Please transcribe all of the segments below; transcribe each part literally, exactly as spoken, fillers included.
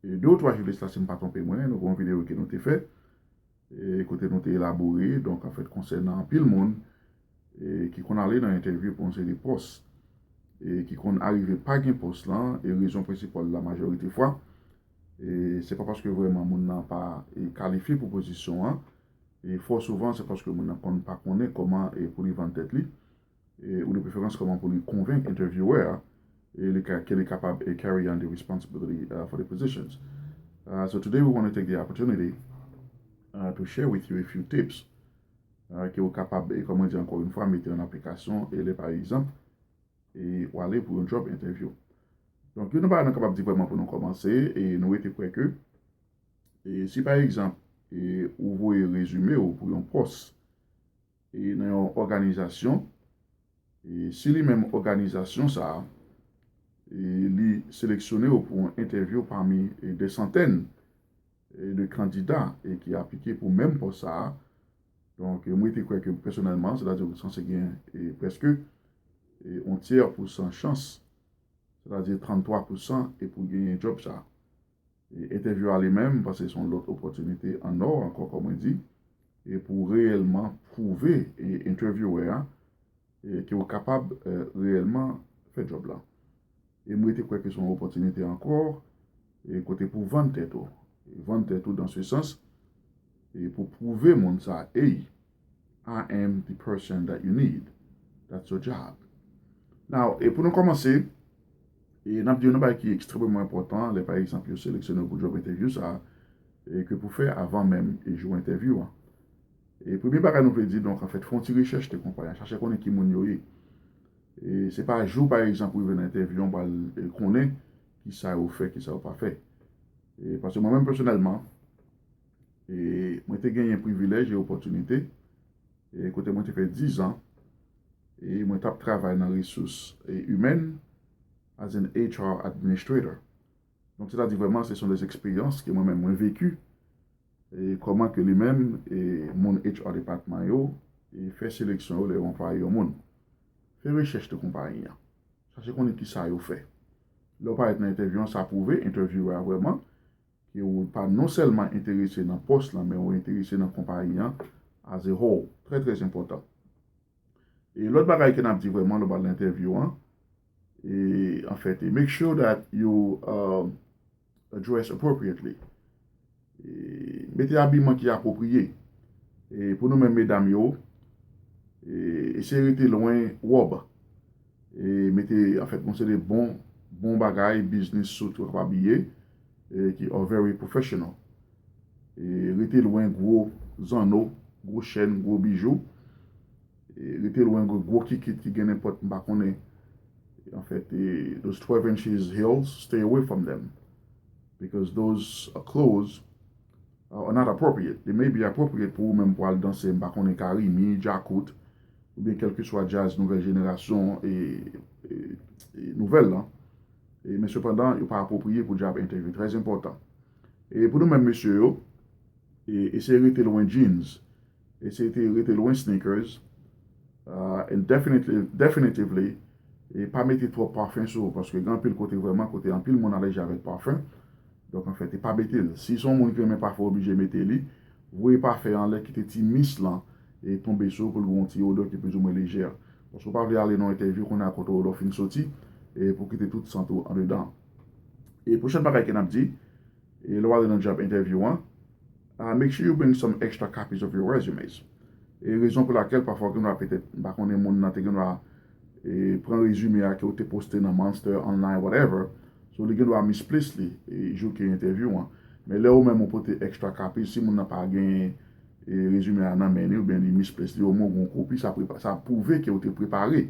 e, de ou twa jou de sa, si m pa twonpe mwen, nou gen yon videyo ke nou te fè, e, kote nou te elabore, donk, anfèt, konsènan anpil moun, e, ki konn ale nan entèvyou pou yon seri de pòs, e, ki konn arive pa gen pòs lan, e rezon prensipal la, majorite fwa, e, se pa paske vrèman moun nan pa, e, kalifye pou pozisyon an, e fò souvan, se paske moun nan konn pa konnen kòman, e, pou li vann tèt li, e, ou de preferans kòman pou li konvenk entèvyewè a, e li ka, ke li kapab, e, carry on the responsibility, uh, for the positions. Uh, so today we want to take the opportunity, uh, to share with you a few tips, uh, ke ou kapab, e, kòman di ankò yon fwa, mete an aplikasyon, e lè pa egzanp, e ou ale pou yon job interview. Donk, youn nan bagay nou kapab di vrèman pou nou kòmanse, e nou rete kwè ke, e si pa egzanp, e ou voye rezime w pou yon pòs, e nan yon òganizasyon, e si li menm òganizasyon sa a, e li seleksyone w pou yon entèvyou pami, e, de santèn, e, de kandida, e ki aplike pou menm pòs sa a, donk, e, mwen te kwè ke pèsonèlman, sètadi ou sanse gen, e, prèske, e, yon tyè pousan chans, sètadi tranntwa pousan, e pou genyen djòb sa a. E entèvyou a li menm, m panse se yon lòt opòtinite an nò ankò, kòm mwen di, e pou reyèlman pwouve, e, entèvyewè a, e ke ou kapab, e, reyèlman fè djòb la. E mwen te kwè ke se yon opòtinite ankò, e kote pou vann tèt ou. E vann tèt ou dans ce sens, e pou pwouve moun sa, hey, I am the person that you need. That's your job. Now, e pou nou kòmanse, e n ap di yon bagay ki ekstrèmeman enpòtan, lè pa egzanp yo seleksyone w pou job interview sa, e ke pou fè avan menm e jou entèvyou an. E premye bagay nou vle di, donk, anfèt, fè yon ti rechèch de konpayi an, chache konnen ki moun yo ye. E se pa jou, pa egzanp, ou rive nan entèvyou an, ou pral, e, konnen ki sa yo fè, ki sa yo pa fè. E paske mwen menm pèsonèlman, e mwen te genyen privilèj e opòtinite, e kote mwen te fè diz an, e mwen t ap travay nan resous, e, imèn as an H R administrator. Donk, sètadi vrèman, se son de eksperyans ke mwen menm mwen veki, e kòman ke li menm, e moun H R depatman yo, e fè seleksyon yo lè yo anplwaye yon moun. Fè rechèch de konpayi an. Chache konnen ki sa yo fè. Lè w parèt nan entèvyou an, sa pwouve entèvyewè a vrèman ke ou pa non sèlman enterese nan pòs lan, men ou enterese nan konpayi an as a whole. Trè, trè enpòtan. E lòt bagay ke n ap di vrèman lè w pral nan entèvyou an, e, anfèt, e make sure that you, uh, dress appropriately. E mete abiman ki apwopriye. E pou nou menm medam yo, e eseye rete lwen wòb. E mete, anfèt, yon seri de bon, bon bagay, business suit ou kapab abiye, e ki are very professional. E rete lwen gwo zanno, gwo chèn, gwo bijou. E rete lwen gwo, gwo kikit ki gen nenpòt, m pa konnen. Anfèt, e, those twelve inches heels, stay away from them. Because those, uh, clothes, uh, are not appropriate. They may be appropriate pou ou menm pou al danse, m pa konnen, Karimi, Djakout, oubyen kèlkeswa djaz nouvèl jenerasyon e, e, e nouvèl lan. E, men sepandan, yo pa apwopriye pou job interview. Trè enpòtan. E pou nou menm mesye yo, e, eseye rete lwen jeans. Eseye te rete lwen sneakers. Uh, and definitely, definitively, e pa mete twòp pafen sou ou, paske gen anpil kote vrèman, kote anpil moun alèje avèk pafen. Donk, anfèt, e pa mete l. Si se yon moun ki renmen pafen, oblije mete li. Voye pafen anlè, kite ti mis lan, e tonbe sou ou pou l gen yon ti odè ki plizoumwen lejè. Paske ou pa vle ale nan yon entèvyou kounye a kote odè w fin soti, e pou kite tout sant ou andedan. E pwochèn bagay ke n ap di, e lè w ale nan job interview an, uh, make sure you bring some extra copies of your resumes. E rezon pou lakèl pafwa ou gen dwa petèt, m pa konnen, moun nan te gen dwa, e, pran rezime a ke ou te poste nan Monster, online, whatever. So, li gen dwa misplace li, e, jou ke entèvyou an. Men lè ou menm ou pote extra copies, si moun nan pa gen, e, rezime a nan men li, oubyen li misplace li, omwen ou gen yon kopi, sa prepa-, sa pwouve ke ou te prepare.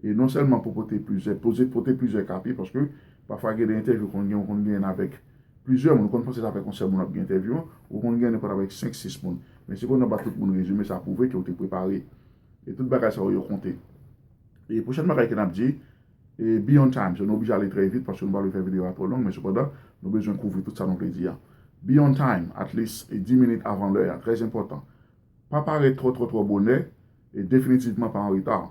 E non sèlman pou pote plizyè, poze, pote plizyè kopi, paske pafwa gen de entèvyou konn gen, ou konn gen avèk plizyè moun, ou konn panse se avèk yon sèl moun w ap gen entèvyou an, ou konn gen nenpòt avèk senk, sis moun. Men si ou konn bat tout moun rezime, sa pwouve ke ou te prepare. E tout bagay sa yo, yo konte. E pwochèn bagay ke n ap di, e be on time. So, nou oblije ale trè vit paske nou pa vle fè videyo a twò long, men sepandan, nou bezwen kouvri tout sa nou vle di a. Be on time, at least, e dis minit avan lè a, trè enpòtan. Pa parèt twò, twò, twò bonè, e definitivman pa an reta.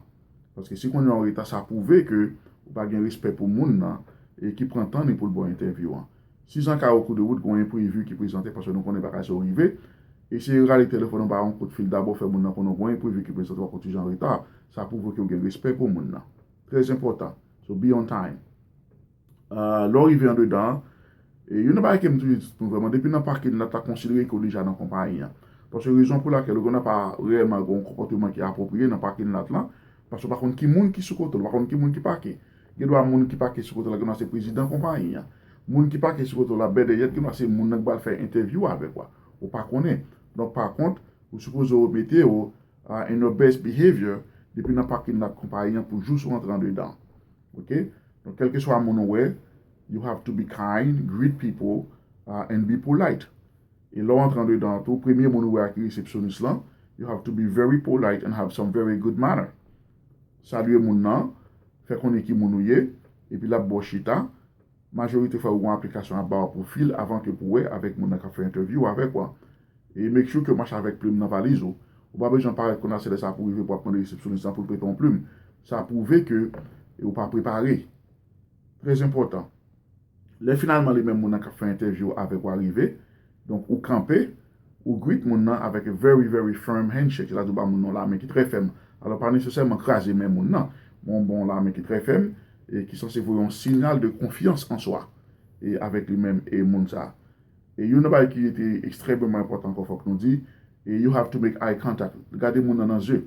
Paske si konnen w an reta, sa pwouve ke ou pa gen respè pou moun nan, e ki pran tan li pou l ba w entèvyou an. Si zan ka o kou de wout, gen yon enprevi ki prezante, paske nou konnen bagay sa yo rive, eseye rale telefòn ou ba yon kout fil dabò, fè moun nan konnen gen yon enprevi ki prezante, w ap yon ti jan an reta. Sa pwouve ke w gen respè pou moun nan. Trè enpòtan. So be on time. Uh, lè w rive andedan, e youn nan bagay ke m toujou di tout moun vrèman, depi nan pakin la, ta konsidere ke w deja nan konpayi an. Paske rezon pou lakèl ou gen pa reyèlman gen yon konpòteman ki apwopriye nan pakin la, paske w pa konn ki moun ki sou kote w, ou pa konn ki moun ki pake. Gen dwa moun ki pake sou kote la, gen dwa se prezidan konpayi an. Moun ki pake sou kote w la, bèdèyèt, gen dwa se moun nan ki pral fè entèvyou avèk ou a. Ou pa konnen. Donk, pa kont, ou sipoze w mete w uh, in your best behavior depi nan pakin la konpayi an pou jous ou antre andedan. Ok? Donk, kèlkeswa moun ou wè, you have to be kind, greet people, uh, and be polite. E lè w antre andedan tou, premye moun ou wè a ki resepsyonis lan, you have to be very polite and have some very good manner. Salye moun nan, fè konnen ki moun ou ye, epi l ap ba w chita. Majorite fwa, ou gen aplikasyon ap ba w pou fil avan ke pou wè avèk moun nan k ap fè entèvyou avèk ou a. E make sure ke w mache avèk plim nan valiz ou. Ou pa bezwen parèt konn a se lè sa pou rive pou ap mande resepsyonis lan pou l prete yon plim. Sa pwouve ke ou pa prepare. Trè enpòtan. Lè finalman li menm moun nan k ap fè entèvyou avèk ou a rive, donk ou kanpe, ou greet moun nan avèk a very, very firm handshake. Sètadi ou ba moun nan yon lamen ki trè fèm. Alò, pa nesesèman kraze men moun nan, men w ba yon lamen ki trè fèm e ki sanse voye yon siyal de konfyans an swa e avèk li menm e moun sa a. E youn nan bagay ki rete ekstrèmeman enpòtan ankò, fòk nou di, e you have to make eye contact. Gade moun nan nan zye.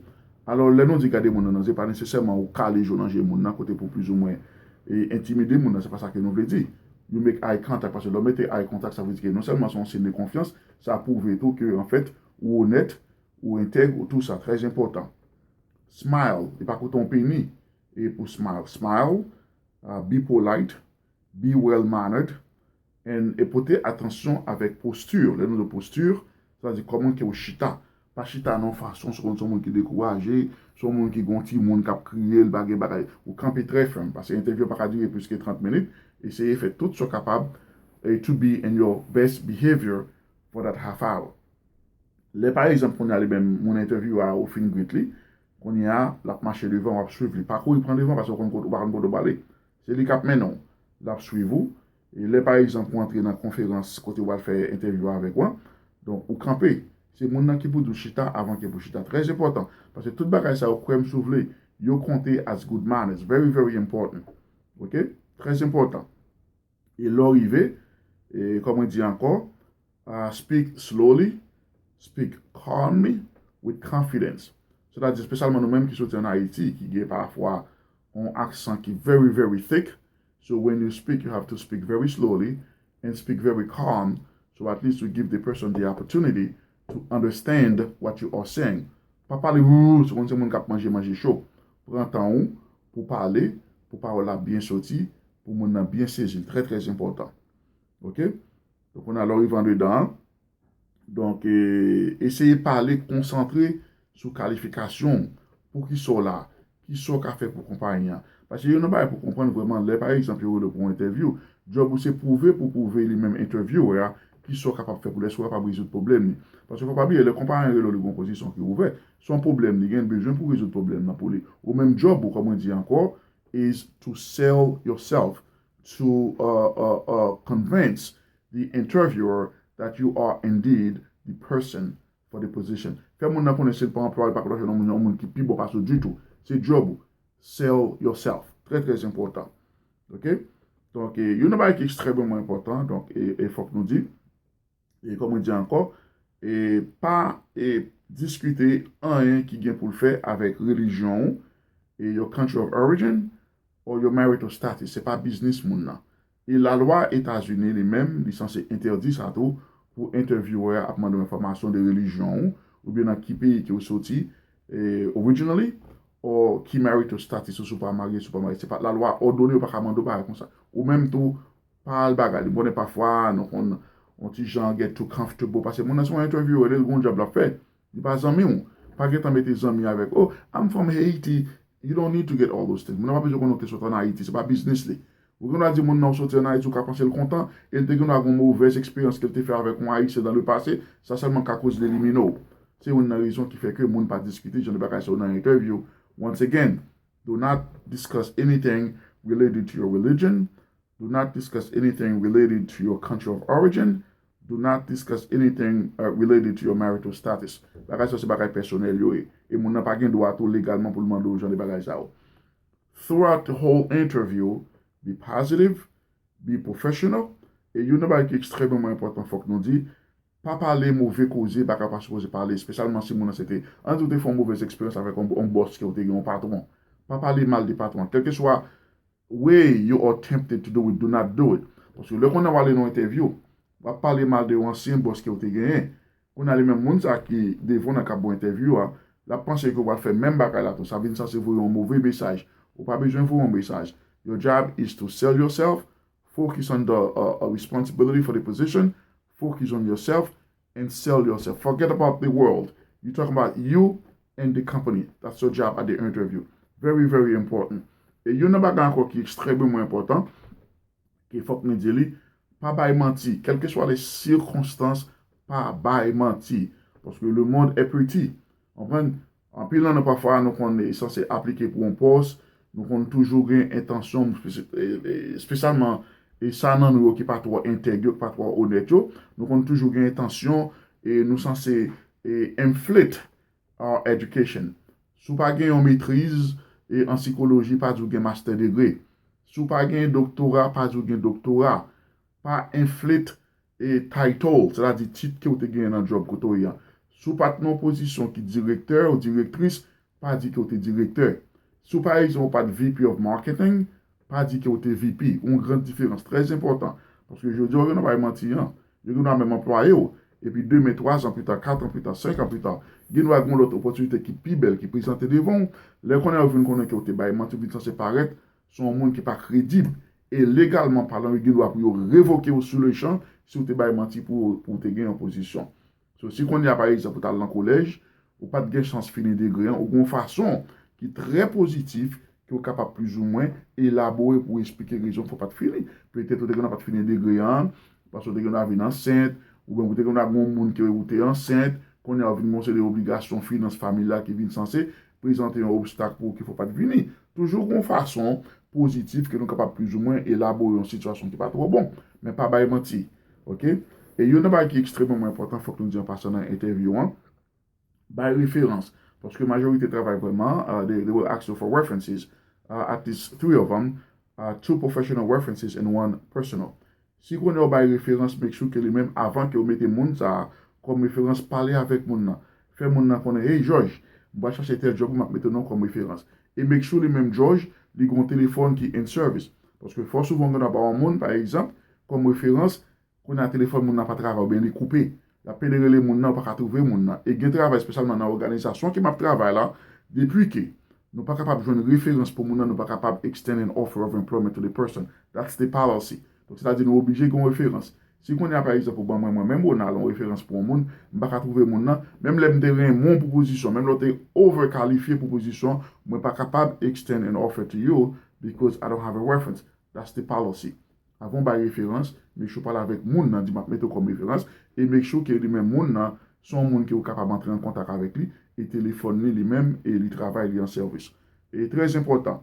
Alò, lè nou di gade moun nan nan zye, pa nesesèman ou kale je w nan je moun nan kote pou plizoumwen e entimide moun nan, se pa sa ke nou vle di. You make eye contact, paske lè w mete eye contact, sa vle di ke non sèlman se yon siy de konfyans, sa pwouve tou ke, anfèt, ou onèt, ou entèg, ou tou sa, trè enpòtan. Smile, li pa koute yon peni e pou smile. Smile, uh, be polite, be well mannered, and, e pote atansyon avèk posti. Lè nou di posti, sa vle di kòman ke w chita. Pa chita nan yon fason, se konn se yon moun ki dekouraje, se yon moun ki gen yon timoun k ap kriye, l pa gen bagay. Ou kanpe trè fèm, paske entèvyou an pa ka dire plis ke trant minit. Eseye fè tout sa w kapab eh, to be in your best behavior for that half hour. Lè, pa egzanp, kounye a li menm, moun entèvyou a, ou fin greet li, kounye a, l ap mache devan, w ap swiv li. Pa kouri pran devan, paske w konn kote, ou pa konn kote w prale. Se li k ap mennen w. L ap swiv ou. E lè, pa egzanp, ou antre nan konferans kote w al fè entèvyou avèk ou an, donk, ou kanpe. Se moun nan ki pou di w chita avan ke pou chita. Trè enpòtan. Paske tout bagay sa yo, kwè m si w vle, yo konte as good manners. Very, very important. Ok? Trè enpòtan. E lè w rive, e, kòman di ankò, uh, speak slowly, speak calmly, with confidence. Sètadi, espesyalman nou menm ki soti ann Ayiti, ki gen pafwa yon aksan ki very, very thick. So when you speak, you have to speak very slowly and speak very calm. So at least you give the person the opportunity to understand what you are saying. Pa pale wou, se konn se moun k ap manje manje cho. Pran tan ou pou pale, pou pawòl la byen soti, pou moun nan byen sezi l. Trè, trè enpòtan. Ok? Donk, kounye a lè w rive andedan an, donk, e, eseye pale konsantre sou kalifikasyon w, poukisa w la, kisa w ka fè pou konpayi an. Paske youn nan bagay pou konprann vrèman, lè, pa egzanp, yo rele w pou yon entèvyou, djòb ou se pwouve pou pwouve li menm entèvyewè a, kisa w kapab fè pou li, èske w kapab rezoud pwoblèm li. Paske fò pa bliye, lè konpayi an rele w, li gen yon pozisyon ki ouvè, se yon pwoblèm li gen, li bezwen pou rezoud pwoblèm nan pou li. Ou menm djòb ou, kòm mwen di ankò, is to sell yourself, to uh, uh, uh, convince the interviewer that you are indeed the person for the position. Fè moun nan konnen si l pa anplwaye, pa ka chwazi yon moun, yon moun ki pi bon pase w ditou. Se djòb ou. Sell yourself. Trè, trè enpòtan. Ok? Donk, e, youn nan bagay ki ekstrèmeman enpòtan, donk, e, e fòk nou di, e kòm mwen di ankò, e pa e diskite anyen ki gen pou l fè avèk relijyon ou, e your country of origin, or your marital status. Se pa biznis moun nan. E lalwa Etazini li menm, li sanse entèdi sa tou pou entèvyewè a ap mande w enfòmasyon de relijyon ou, oubyen nan ki peyi ke w soti, e, originally, or ki marital status ou, si w pa marye, si w pa marye. Se pa lalwa òdone, yo pa ka mande w bagay konsa. Ou menm tou, pa al bagay li. M konnen pafwa, nou konn yon ti jan get too comfortable, paske moun nan se yon entèvyewè, li gen yon djòb l ap fè. Li pa zanmi w. Pa gentan mete zanmi avèk, "Oh, I'm from Haiti." You don't need to get all those things. Moun nan pa bezwen konnen w te sot ann Ayiti, se pa biznis li. Ou gen dwa di moun nan w soti ann Ayiti, ou ka panse l kontan, e l te gen dwa gen yon movèz eksperyans ke l te fè avèk yon Ayisyen dans le passé, sa sèlman ka koz l elimine w. Se youn nan rezon ki fè ke moun pa diskite jan de bagay sa yo nan entèvyou. Once again, do not discuss anything related to your religion, Do not discuss anything related to your country of origin. Do not discuss anything uh, related to your marital status. Bagay sa se bagay pèsonèl yo ye. E moun nan pa gen dwa tou legalman pou l mande w jan de bagay sa yo. Throughout the whole interview, be positive, be professional. E youn nan bagay ki ekstrèmeman enpòtan fòk nou di, pa pale move koze baka pa sipoze pale, espesyalman si moun nan se te, ann di w te fè yon movèz eksperyans avèk yon, yon bòs ke w te gen, yon patwon. Pa pale mal de patwon an. Kèlkeswa way you are tempted to do it, do not do it. Paske lè kounye a w ale nan yon entèvyou, w ap pale mal de yon ansyen bòs ke w te genyen. Kounye a li menm moun sa ki devan w nan k ap ba w entèvyou a, l ap panse ke w pral fè menm bagay la tou. Sa vin sanse voye yon move mesaj. Ou pa bezwen voye yon mesaj. Your job is to sell yourself, focus on the uh, uh, responsibility for the position, focus on yourself, and sell yourself. Forget about the world. You talk about you and the company. That's your job at the interview. Very, very important. E youn nan bagay ankò ki ekstrèmeman enpòtan, ke fòk nou di li, pa bay manti. Kèlkeswa le sikonstans, pa bay manti. Paske le monde est petit. Konprann? Anpil nan nou pafwa nou konn sanse aplike pou yon pòs, nou konn toujou gen entansyon, espesyalman e sa nan nou yo ki pa twò entèg yo, ki pa twò onèt yo, nou konn toujou gen entansyon e nou sanse e inflate our education. Si w pa gen yon metriz e an sikoloji, pa di w gen master degree. Si w pa gen doktora, pa di w gen doktora. Pa inflate e title, sètadi tit ke w te genyen nan job kote w ye a. Si w pa t nan yon pozisyon ki direktè ou direktris, pa di ke w te direktè. Si w, pa egzanp, ou pa t V P of Marketing, pa di ke w te V P. Yon gran diferans, trè enpòtan. Paske jodi a, w gen dwa bay manti an. Yo gen dwa menm anplwaye w. Epi demen, twa zan pita, kat an pita, senk an pita, gen dwa gen yon lòt opòtinite ki pi bèl, ki prezante devan w. Lè kounye a yo vin konnen ke w te bay manti, ou vin sanse parèt se yon moun ki pa kredib. E legalman palan, yo gen dwa pou yo revoke w sou le chan si w te bay manti pou, pou w te gen yon pozisyon. So, si kounye a, pa egzanp, ou t al nan kolèj, ou pa t gen chans fini degre an, ou gen yon fason ki trè pozitif ke w kapab plizoumwen elabore pou w esplike rezon fè w pa t fini. Petèt ou te gen dwa pa t fini degre an, paske w te gen dwa vin ansent, oubyen ou te gen dwa gen yon moun ke ou te ansent, kounye a ou vin gen yon seri de obligasyon finans familyal ki vin sanse prezante yon obstak pou ou ki fè w pa t vini. Toujou gen yon fason pozitif ke nou kapab plizoumwen elabore yon sitiyasyon ki pa twò bon, men pa bay manti. Oke? E youn nan bagay ki ekstrèmeman enpòtan, fòk nou di an pasan nan entèvyou an, bay referans. Paske majorite travay vrèman, uh, they, they will ask you for references, uh, at least three of them, uh, two professional references and one personal. Si kounye a w bay referans, make sure ke li menm, avan ke w mete moun sa a kòm referans, pale avèk moun nan. Fè moun nan konnen, hey George, m pral chache tèl job, m ap mete w non kòm referans. E make sure li menm George, li gen yon telefòn ki in service. Paske fò souvan w gen dwa ba yon moun, pa egzanp, kòm referans, kounye a telefòn moun nan pa travay oubyen li koupe. Y ap pede rele moun nan, ou pa ka twouve moun nan. E gen travay espesyalman nan òganizasyon ke m ap travay la, depi ke nou pa kapab jwenn referans pou moun nan, nou pa kapab extend an offer of employment to the person. That's the policy. Donk, sètadi nou oblije gen yon referans. Si kounye a, pa egzanp, ou ban mwen, mwen menm, Ronald, yon referans pou yon moun, m pa ka twouve moun nan, menm lè m te renmen w pou pozisyon, menm lè w te overkalifye pou pozisyon, mwen pa kapab extend an offer to you because I don't have a reference. That's the policy. Avan w bay referans, make sure w pale avèk moun nan, di m ap mete w kòm referans, e make sure ke li menm moun nan, se yon moun ke ou kapab antre an kontak avèk li, e telefòn li, li menm, e li travay, li an sèvis. E trè enpòtan.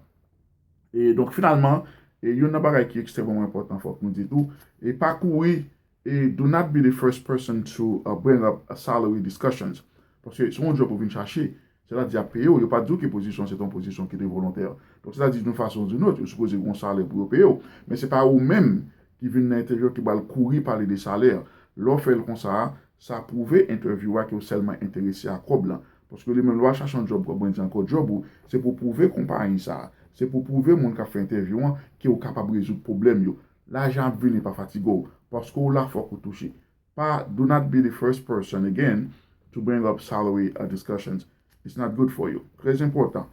E donk, finalman, e youn nan bagay ki ekstrèmeman enpòtan, fòk nou di tou, e pa kouri, e do not be the first person to uh, bring up a salary discussions. Paske se yon job ou vin chache, sètadi y ap peye w, yo pa di w ke pozisyon se te yon pozisyon ki te volontè. Donk, sètadi, d'une façon ou d'une autre, yo sipoze gen yon salè pou yo peye w. Men se pa ou menm ki vin nan entèvyou ki pral kouri pale de salè. Lè w fè l konsa a, sa pwouve entèvyou a ke w sèlman enterese a kòb lan. Paske li menm, lè w al chache yon djòb, kòm mwen di ankò, djòb ou, se pou pwouve konpayi sa a, se pou pwouve moun k ap fè entèvyou an ke w kapab rezoud pwoblèm yo. Lajan ap vini, pa fatige w, paske w la, fòk ou touche. Pa, do not be the first person again to bring up salary uh, discussions. It's not good for you. Trè enpòtan.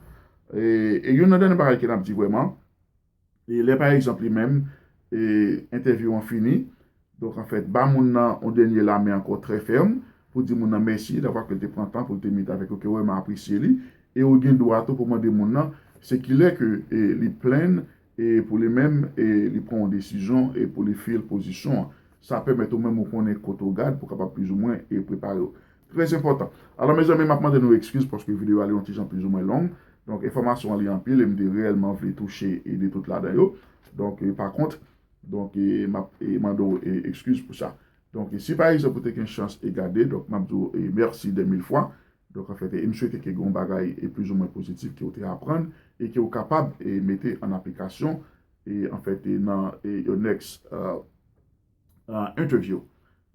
E, e youn nan dènye bagay ke n ap di vrèman, e lè pa egzanp li menm, e entèvyou an fini, donk anfèt, ba moun nan yon dènye lamen ankò trè fèm pou di moun nan mèsi davwa ke l te pran tan pou l te meet avèk ou, ke w vrèman apresye li, e ou gen dwa tou pou mande moun nan se kilè ke e, li plan e pou li menm e li pran yon desizyon e pou li fill pozisyon an. Sa pèmèt ou menm ou konnen kote w gad pou w kapab plizoumwen e prepare w. Trè enpòtan. Alò, mezanmi, m ap mande nou ekskiz paske videyo a li yon ti jan plizoumwen long. Donk, enfòmasyon an li anpil e m te reyèlman vle touche e de tout ladan yo. Donk, e, pa kont, Donk, e, m ap e, mande w e, ekskiz pou sa. Donk, e, si pa egzanp ou te gen chans e gade, donk, m ap di w e, mèsi de mil fwa. Donk, anfèt, e, m swete ke gen yon bagay e plizoumwen pozitif ke w te aprann e ke w kapab e, mete an aplikasyon e, anfèt, e, nan e, your next uh, uh, interview.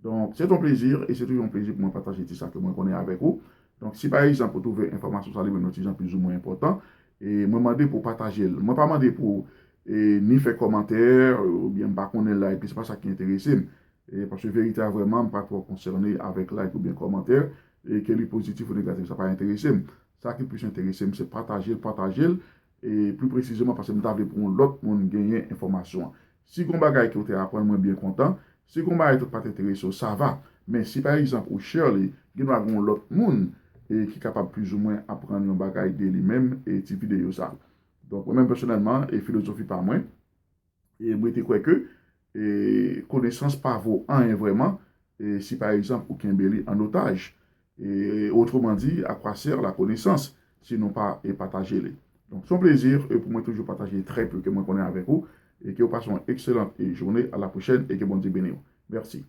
Donk, se yon plezi e se toujou yon plezi pou mwen pataje ti sa ke mwen konnen avèk ou. Donk, si pa egzanp ou twouve enfòmasyon sa li menm yon ti jan plizoumwen enpòtan, e mwen mande pou w pataje l. Mwen pa mande pou w e, ni fè kòmantè oubyen m pa konnen like, se pa sa ki enterese m. E, paske verite a vrèman, m pa twò konsène avèk like oubyen kòmantè, e ke li pozitif ou negatif, sa pa enterese m. Sa ki plis enterese m, se pataje l, pataje l, e pli presizeman paske m ta vle pou yon lòt moun genyen enfòmasyon an. Si gen yon bagay ke w te aprann, mwen byen kontan. Si gen yon bagay tou k pa t enterese w, sa va. Men si pa egzanp ou share li, gen dwa gen yon lòt moun e ki kapab plizoumwen aprann yon bagay de li menm e ti videyo sa. Donk, mwen menm pèsonèlman, e filozofi pa mwen, e mwen te kwè ke e konesans pa vo anyen vrèman, e si pa egzanp ou kenbe li an otaj. E, otreman di, à quoi sert la connaissance si nou pa e pataje li? Donk, se yon plezi e pou mwen toujou pataje trè pe ke mwen konnen avèk ou, e ke w pase yon ekselan e jounen, à la prochaine, e ke Bondye beni w. Mèsi.